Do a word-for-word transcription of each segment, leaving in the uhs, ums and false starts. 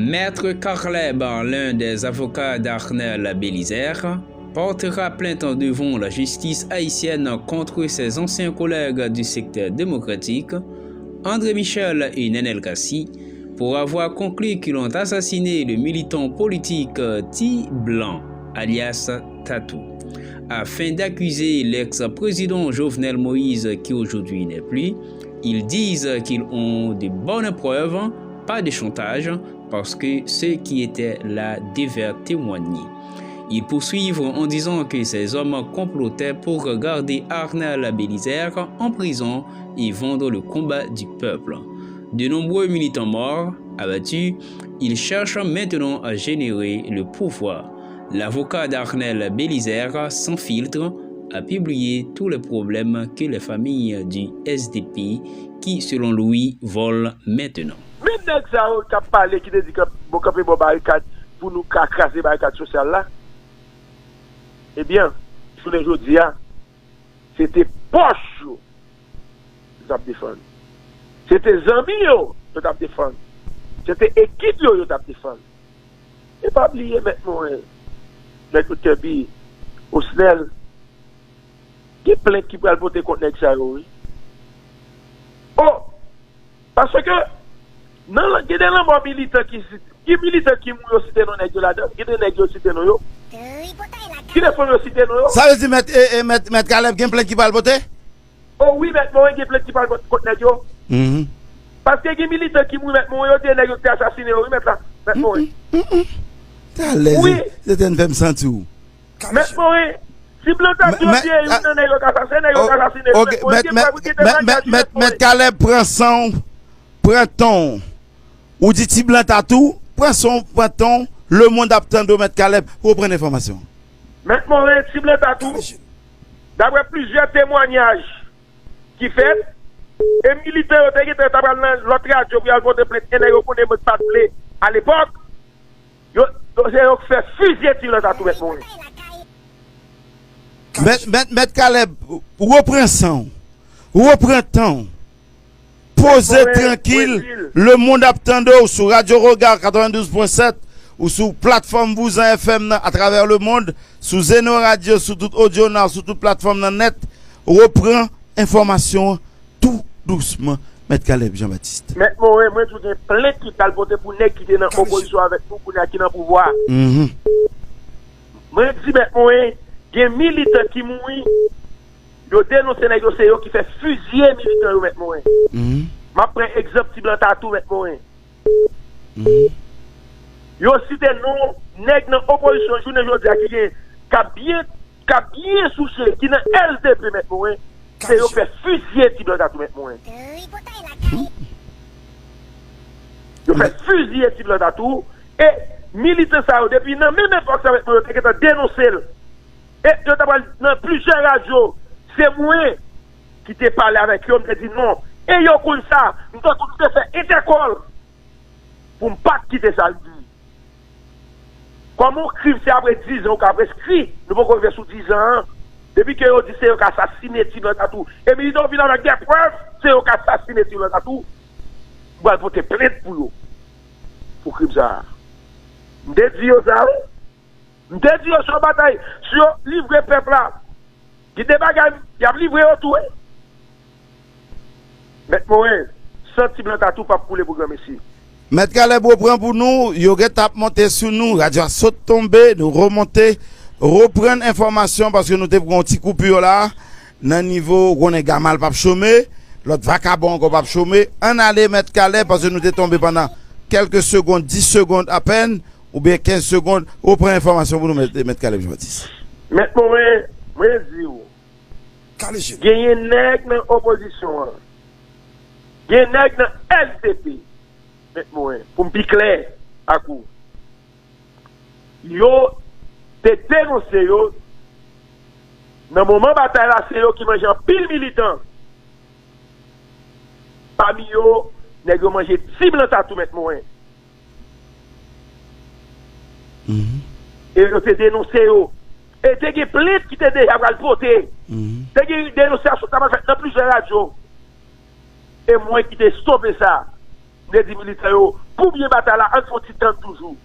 Maître Carleb, l'un des avocats d'Arnel Bélizaire, portera plainte devant la justice haïtienne contre ses anciens collègues du secteur démocratique, André Michel et Nenel Cassy, pour avoir conclu qu'ils ont assassiné le militant politique Ti Blanc, alias Tatou, afin d'accuser l'ex-président Jovenel Moïse, qui aujourd'hui n'est plus. Ils disent qu'ils ont de bonnes preuves, pas de chantage, parce que ceux qui étaient là devaient témoigner. Ils poursuivent en disant que ces hommes complotaient pour garder Arnel Bélizaire en prison et vendre le combat du peuple. De nombreux militants morts, abattus, ils cherchent maintenant à gérer le pouvoir. L'avocat d'Arnel Bélizaire, sans filtre, a publié tous les problèmes que les familles du S D P, qui, selon lui, volent maintenant. Menm nèg sa yo k ap pale, ki te di k ap kanpe bò barikad pou nou ka kraze barikad sosyal la, ebyen, jounen jodi a, se te pòch yo yo t ap defann. Se te zanmi yo yo t ap defann. Se te ekip yo yo t ap defann. E pa bliye, Mèt Moren, Mèt Luther B, Osnel, gen plent ki pral pote kont nèg sa yo, wi. O! Paske nan, gen de lanmò militan ki, ki militan ki mouri, yo site non nèg yo ladan, gen de nèg yo site non yo. Ki de fanm yo site non yo. Sa vle di, mèt, e, e, mèt, mèt Caleb, gen plent ki pral pote? O wi, Mèt Moren, gen plent ki pral pote kont nèg yo. Mhm. Paske gen militan ki mouri, Mèt Moren, yo di nèg yo ki te asasinen yo, wi, mèt la, Mèt Moren. Talè, wi, se, se te n fè m santi w. Mèt Moren, si Blanc Tatou te youn nan nèg yo ka asasinen, nèg yo ka asasinen, ok, mèt, mèt, mèt, mèt, mèt Caleb, pran san w, pran tan w. Ou di Ti Blanc Tatou, pran san w, pran tan w, lemonn ap tande w, mèt Caleb, reprann enfòmasyon. Mèt Moren, Ti Blanc Tatou, daprè plizyè temwanyaj ki fèt, e militan yo te gentan ta pral nan lòt radyo pou y al pote plent, e nèg yo konnen mwen pa t vle alepòk, yo, yo, se yo k fè fizye Ti Blanc Tatou, Mèt Moren. Mèt, mèt, mèt Caleb, repran san w, repran tan w. Poze, mèt Moren, trankil, lemonn ap tande w sou Radyo Regard katrevendouz pwen sèt ou sou platfòm Vouzan F M nan atravè lemonn, sou Zeno Radio, sou tout Audio Now, sou tout platfòm nan nèt. Repran enfòmasyon an tou dousman, mèt Caleb Jean Baptiste. Mèt Moren, mwen di w gen plent ki pral pote pou nèg ki te nan opozisyon avèk nou kounye a ki nan pouvwa a. Mhm. Mwen di, Mèt Moren, gen militan ki mouri, yo denonse nèg yo, se yo ki fè fizye militan yo, Mèt Moren. Mhm. M ap pran egzanp Ti Blanc Tatou, Mèt Moren. Mhm. Yo site non nèg nan opozisyon jounen jodi a ki gen, k ap byen, k ap byen souche, ki nan S D P, Mèt Moren. Se yo fè fizye Ti Blanc Tatou, Mèt Moren. Yo fè fizye Ti Blanc Tatou. E militan sa yo, depi nan menm epòk sa, Mèt Moren, yo te gentan denonse l. E yo ta pral nan plizyè radyo. Se mwen ki te pale avèk yo, m te di non. E yo konn sa, m te, m te fè entèkòl pou m pa t kite sa l di. Kòman yon krim se apre diz an ou ka preskri, nou poko rive sou diz an an. Depi ke yo di se yo k asasine Ti Blanc Tatou, e militan yo vin avèk de prèv, se yo k asasine Ti Blanc Tatou, m pral pote plent pou yo, pou krim sa a. M te di yo sa, wi. M te di yo, si yo batay, si yo livre pèp la, gen de bagay, y ap livre yo tou, wi. Mèt Moren, san Ti Blanc Tatou p ap koule pou granmesi. Mèt Caleb, repran pou nou, yo gentan ap monte sou nou, radyo a sot tonbe, nou remonte, reprann enfòmasyon, paske nou te pran yon ti koupi la, nan nivo, ou konnen Gamal p ap chome, lòt vakabon ankò p ap chome. Ann ale, mèt Caleb, paske nou te tonbe pandan kèlke segonn, dis segonn apèn, oubyen kenz segonn, ou pran enfòmasyon pou nou, mèt, mèt Caleb Jean Baptiste. Mèt Moren, mwen di w, genyen nèg nan opozisyon an, gen nèg nan S D P, mèt Moren, pou m pi klè ak ou, yo te denonse yo nan moman batay la, se yo ki manje anpil militan. Pami yo, nèg yo manje Ti Blanc Tatou, mèt Moren. Mhm. E yo te denonse yo. E te gen plent ki te deja pral pote. Mhm. Te gen denonsiyasyon ki t ap fèt nan plizyè radyo. E mwen ki te stope sa. M te di militan yo, p pou byen batay la, ann fè yon ti tann toujou.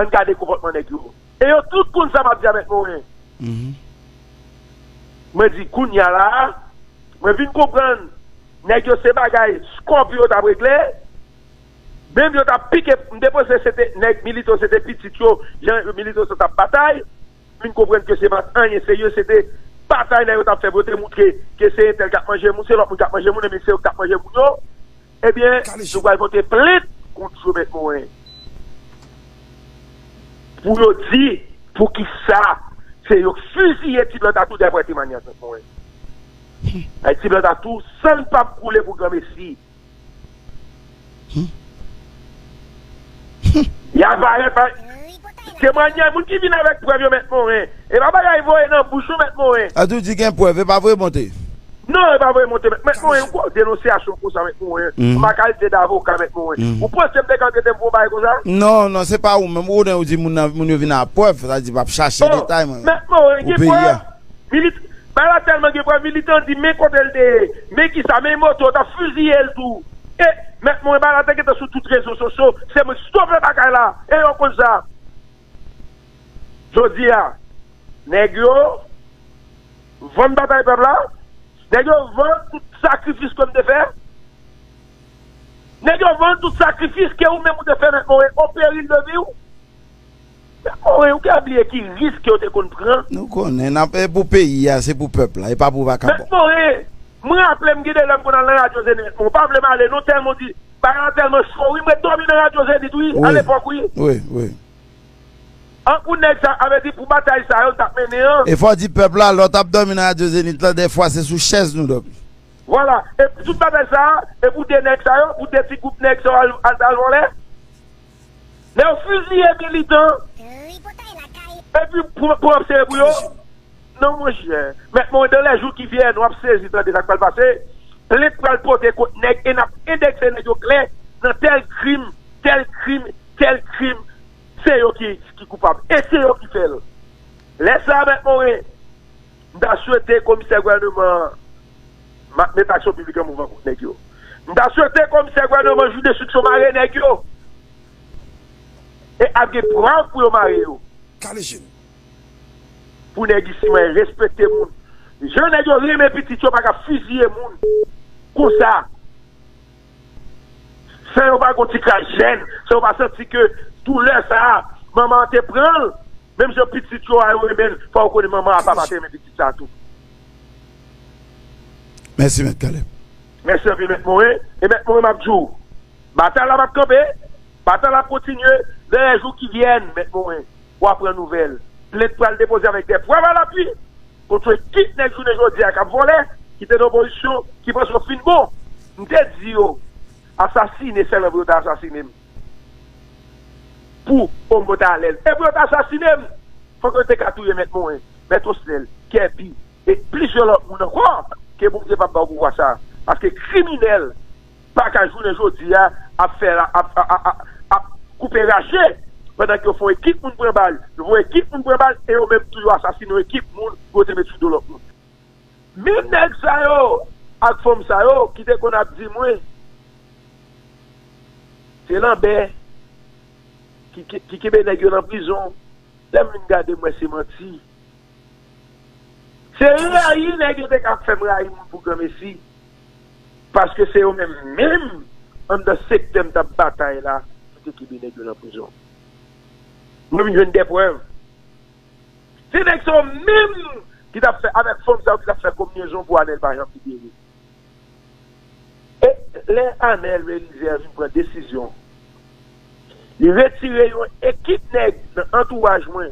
Ann gade konpòtman nèg yo. E yo tout konn sa m ap di a, Mèt Moren. Mwen di, kounye a la, mwen vin konprann, nèg yo se bagay Scorpio t ap regle, menm yo t ap pike, m te panse se te nèg Milito, se te pitit yo, jan Milito sa t ap batay, vin konprann ke se pa t anyen serye, se te batay nèg yo t ap fè pou yo te moutre ke se entèl k ap manje moun, se lòt moun k ap manje moun, ebyen se yo k t ap manje moun yo. Ebyen, nou pral pote plent kont yo, Mèt Moren. Pou yo di, poukisa se yo k fiziye ti blan Tatou dèyè pwè Timanyas, Mèt Moren. Ay, ti blan Tatou, san n p ap koule pou granmesi. Y a parèt pa. Temwanyaj moun ki vin avèk prèv yo, Mèt Moren. E pa bagay voye nan bouch ou, Mèt Moren. Tatou di gen prèv, e pa voye monte. Non, e pa voye monte, Mèt Moren, ou kwè denonsyasyon konsa, Mèt Moren. An kalite davoka, Mèt Moren. Ou panse m te ka rete m pou yon bagay konsa? Non, non, se pa ou menm. Ou konnen ou di moun nan, moun yo vin ak prèv, sa di p ap chache detay, mwen. Mèt Moren, gen prèv. Milit, bagay la tèlman gen prèv, militan di men kote l te ye, men kisa, men moto, yo t ap fiziye l tou. E, Mèt Moren, bagay la te gentan sou tout rezo sosyo, se mwen ki stope bagay la, e yo konn sa. Jodi a, nèg yo vann batay pèp la, nèg yo vann tout sakrifis ke m te fè, nèg yo vann tout sakrifis ke ou menm ou te fè, Mèt Moren, o peril de vi w. Mèt Moren, ou ka bliye ki risk ke yo te konn pran. Nou konnen, n ap, e pou peyi a, se pou pèp la, e pa pou vakabon. Mèt Moren, mwen raple m gen de lè m konn al nan radyo Zenith, mwen pa vle m ale non, tèlman di, bagay la tèlman cho, wi, mwen dòmi nan radyo Zenith, wi, alepòk, wi. Wi, wi. An pou nèg sa, a vle di pou batay sa yo t ap mennen an. E fò di pèp la, lè w t ap dòmi nan radyo Zenith la, dèfwa se sou chèz nou dòmi. Vwala, e pou tout batay sa, e pou de nèg sa yo, pou de ti gwoup nèg sa yo al, al, al vòlè. Lè yo fiziye militan, epi pou, pou ap sere pou yo. Non, monchè. Mèt Moren, dans les jours qui viennent, w ap sezi tande sa k pral pase. Plent pral pote kont nèg e n ap endekse nèg yo klè nan tèl krim, tèl krim, tèl krim. Se yo ki, ki koupab. E se yo ki fè l. Lè sa a, Mèt Moren, m ta swete komisè gouvènman an, m ap met aksyon piblik an mouvman kont nèg yo. M ta swete komisè gouvènman an, jij denstriksyon mare nèg yo. E ap gen prèv pou yo mare yo. Kale je n. Pou nèg isi mwen respekte moun. Jan nèg yo renmen pitit yo pa ka fiziye moun konsa. San yo pa gon ti kras jèn, san yo pa santi ke doulè sa a, manman an te pran l, menm jan pitit yo a yo renmen l, fò yo konnen manman an papa te renmen pitit sa a tou. Mèsi, Mèt Caleb. Mèsi anpil, Mèt Moren. E Mèt Moren, m ap di w, batay la p ap kanpe, batay la ap kontinye. Dans les jours qui viennent, Mèt Moren, w a pran nouvèl. Plent pral depoze avèk de prèv a lapui kont yon ekip nèg jounen jodi a k ap vòlè, ki te nan opozisyon, ki panse yo fin bon. M te di yo, asasine sèlman pou yo ta asasine m. Pou omwen ta alèz. E pou yo ta asasine m, fòk yo te ka touye Mèt Moren, Mèt Osnèl, Kèbi, e plizyè lòt moun ankò ke Bondye p ap ba yo pouvwa sa a. Paske kriminèl pa ka jounen jodi a ap fè la, ap, ap, ap, ap, ap koupe rache, pandan ke yo fè yon ekip moun pran bal, yo fè yon ekip moun pran bal, e yo menm tou yo asasine yon ekip moun pou yo te met sou do lòt moun. Menm nèg sa yo ak fanm sa yo ki te konn ap di mwen, se Lanbè ki, ki, ki kenbe nèg yo nan prizon, lè m vin gade m wè se manti. Se rayi nèg yo te ka fè m rayi moun pou granmesi. Paske se yo menm, menm anndan sektè m t ap batay la, ki te kenbe nèg yo nan prizon. Mwen vin jwenn de prèv. Se nèg sa yo menm ki t ap fè, avèk fanm sa yo ki t ap fè konbinezon pou Anèl pa janm libere. E lè Anèl Belizaire vin pran desizyon, li retire yon ekip nèg nan antouraj mwen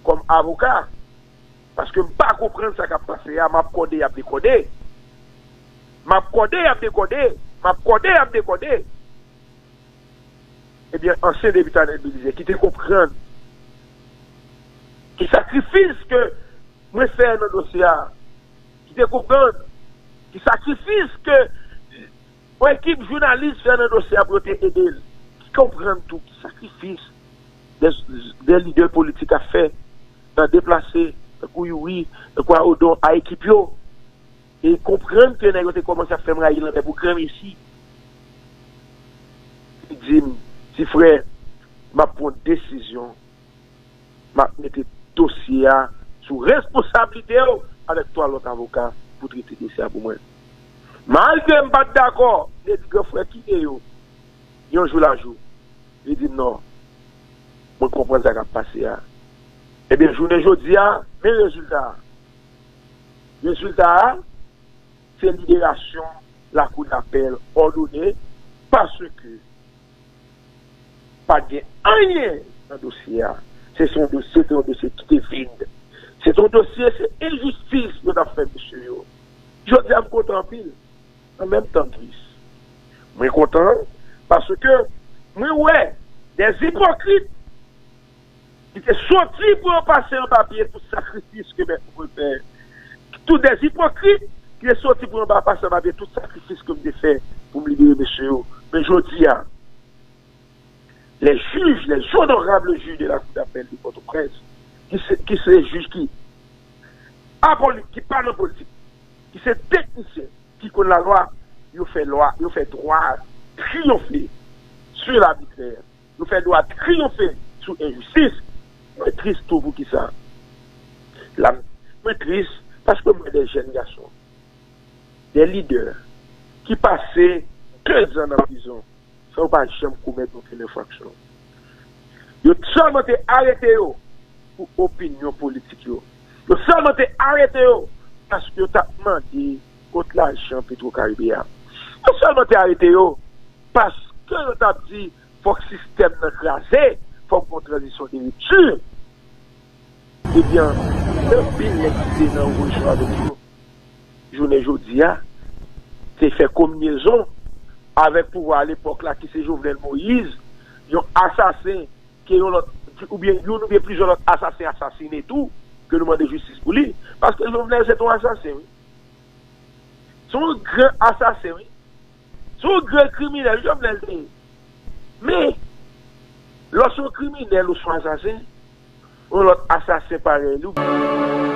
kòm avoka, paske m pa konprann sa k ap pase a, m ap kòde, y ap dekòde. M ap kòde, y ap dekòde. M ap kòde, y ap dekòde. Ebyen, ansyen depite Anèl Belizaire ki te konprann ki sakrifis ke mwen fè nan dosye a, ki te konprann ki sakrifis ke yon ekip jounalis fè nan dosye a pou yo te ede l, ki konprann tou ki sakrifis de, de lidè politik ap fè nan deplase, tankou Youri, tankou a Odon, a ekip yo. E konprann ke nèg yo te kòmanse ap fè m rayi Lanbè pou granmesi. Li di m, "Ti frè, m ap pran yon desizyon, m ap mete dosye a sou responsablite w avèk twa lòt avoka pou trete dosye a pou mwen." Malgre m pa t dakò, li di, "Gran frè, kite yo yon jou la jou." Li di m, "Non, mwen konprann sa k ap pase a." Ebyen, jounen jodi a, men rezilta a. Rezilta a, se liberasyon lakou dapèl òdone, paske pa gen anyen nan dosye a. Se, se yon dosye, se te yon dosye ki te vid. Se te yon dosye, se enjistis yo t ap fè mesye yo. Jodi a, m kontan anpil. An menm tan, m tris. Mwen kontan paske mwen wè de ipokrit ki te soti pou yo pase anba pye tout sakrifis ke mèt mwen fè. Tout de ipokrit ki te soti pou yo anba pase anba pye tout sakrifis ke m te fè pou m libere mesye yo. Men jodi a, les juges, les honorables juges de la Cour d'appel de Port-au-Prince, ki se, ki se jij ki apolit, ki pa nan politik, ki se teknisyen, ki konn lalwa, yo fè lwa, yo fè dwa triyonfe sou labitrè. Yo fè dwa triyonfe sou enjistis. Mwen tris tou. Poukisa? La, mwen tris paske mwen de jèn gason, de lidè ki pase de zan nan prizon san yo pa janm komèt okenn enfraksyon. Yo sèlman te arete yo pou opinyon politik yo. Yo sèlman te arete yo paske yo t ap mande kont lajan Petro Caribe a. Yo sèlman te arete yo paske yo t ap di, "Fòk sistèm nan kraze, fòk gon tranzisyon de ripti." Ebyen, anpil nèg ki te nan rejyon avèk yo jounen jodi a te fè konbinezon avèk pouvwa alepòk la, ki se Jovenel Moïse, yon asasen ke yon lòt, oubyen youn oubyen plizyè lòt asasen asasine tou, ke nou mande jistis pou li. Paske Jovenel se yon asasen, wi. Se yon gran asasen, wi. Se yon gran kriminèl Jovenel te ye. Men, lè w se yon kriminèl ou se yon asasen, yon lòt asasen parèy li, ou